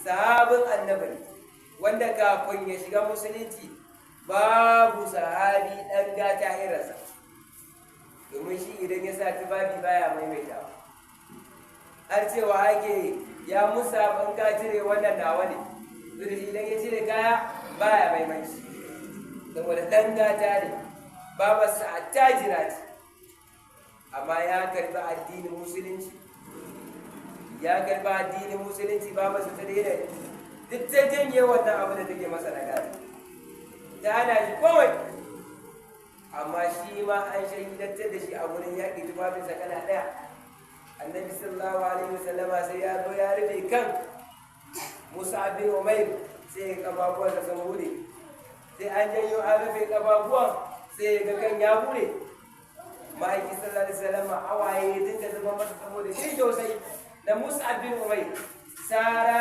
Sahabin Annabi ne, wanda kafin ya shiga Musulunci babu sahabi ɗan gata irinsa, domin shi idan ya sa tufafi baya maimaitawa. Har cewa ake, "Ya Musa, ban ka cire wannan, nawa ne." Shi idan ya cire kaya baya maimaici, saboda ɗan gata ne, babarsa attajira ce. Amma ya karbi addinin Musulunci, ya karbi addinin Musulunci, babarsa ta daina duk ta janye wannan abu da take masa na gata, ta hana shi kawai. Amma shi ma an shahidantar da shi a wurin yaƙi, tufafinsa kala ɗaya. Annabi sallallahu alaihi wasallama sai ya zo ya rufe kan Musa bin Umair, sai ya kafafuwansa sun bude. Sai an janyo an rufe kafafuwan, sai ya ga kan ya bude. Ma'aiki sallallahu alaihi wasallama hawaye ya dinga zuba masa saboda shi tausayi na Musa bin Umair sara.